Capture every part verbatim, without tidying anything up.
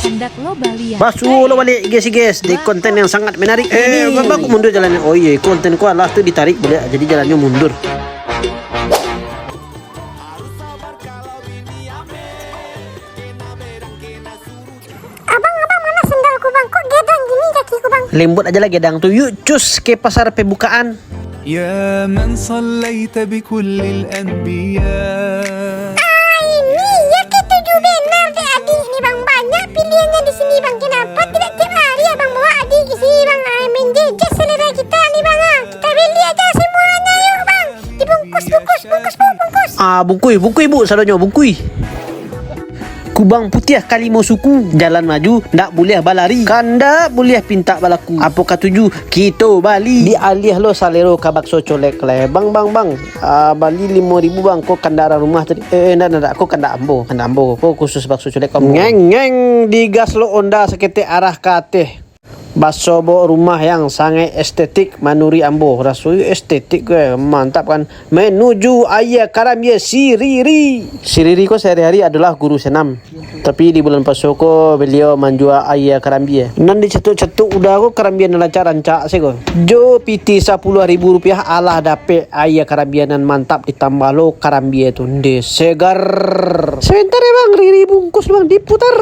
Handak lo baliak. Basuo lo baliak, guys, guys, di konten yang sangat menarik ini. Ba-, bagus mundur jalannya. Oh iya, konten ko alah tu ditarik baliak, jadi jalannyo mundur. Abang, abang, mana sendal ku, Bang? Kok gedang gini kaki ku, Bang? Lembut aja lah gedang tu. Yuk, cus ke pasar pembukaan. يا من صليت بكل الأنبياء. Ah, ini ya ketujuh benar dek adik ni, Bang. Banyak pilihannya di sini, Bang. Kenapa tidak tiap hari Abang bawa adik ke sini, Bang? Ah, menjejeh selera kita ni, Bang. Ah, kita beli aja semuanya, yuk, Bang. Dibungkus, bungkus, bungkus, Bang, bungkus. Ah, bungkui, bungkui, Bu, sadonyo, bungkui. Kubang Putiah kalimo suku, jalan maju, ndak buliah balari, kandak buliah pintak balaku. Apo katuju, kito bali. Dialiah lo salero ka bakso colek lai. Bang, bang, bang, ah, bali limo ribu, Bang, ko kandak urang rumah tadi. Eh, eh, ndak, ndak, ndak, ko kandak ambo, kandak ambo, ko khusus bakso colek ko ambo. Ngeng, ngeng, digas lo onda saketek arah ka ateh. Basobok rumah yang sangaik estetik manuruik ambo. Raso estetik ko, mantap kan. Menuju Aia Karambia Siriri. Siriri ko sehari-hari adalah guru senam. Tapi di bulan puaso ko, beliau manjua aia karambia. Nan dicatuk-catuk uda ko karambia nan rancak-rancak se ko. Jo pitih sapuluah ribu rupiah alah dapek aia karambia nan mantap, ditambah lo karambia tu. Ndeh, segar. Sebentar ya, Bang, riri bungkus, Bang, diputar.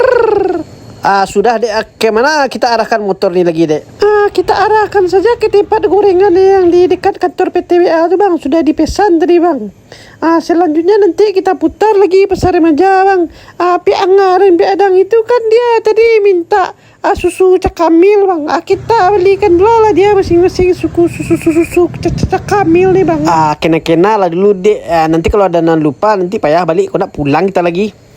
Ah, sudah, Dek. Ah, ke mana kita arahkan motor ni lagi, Dek? Ah, kita arahkan saja ke tempat gorengan yang di dekat kantor P T W A tu, Bang. Sudah dipesan tadi, Bang. Ah, selanjutnya nanti kita putar lagi Pasar Remaja, Bang. Ah, Piak Angah dan Piak Adang itu kan dia tadi minta, ah, susu cakamil, Bang. Ah, kita belikan dulu lah dia masing-masing suku susu, susu, susu ca-, ca-, cakamil ni, Bang. Ah, kena-kena lah dulu, Dek. Ah, nanti kalau ada nan lupa, nanti payah balik, kau nak pulang kita lagi.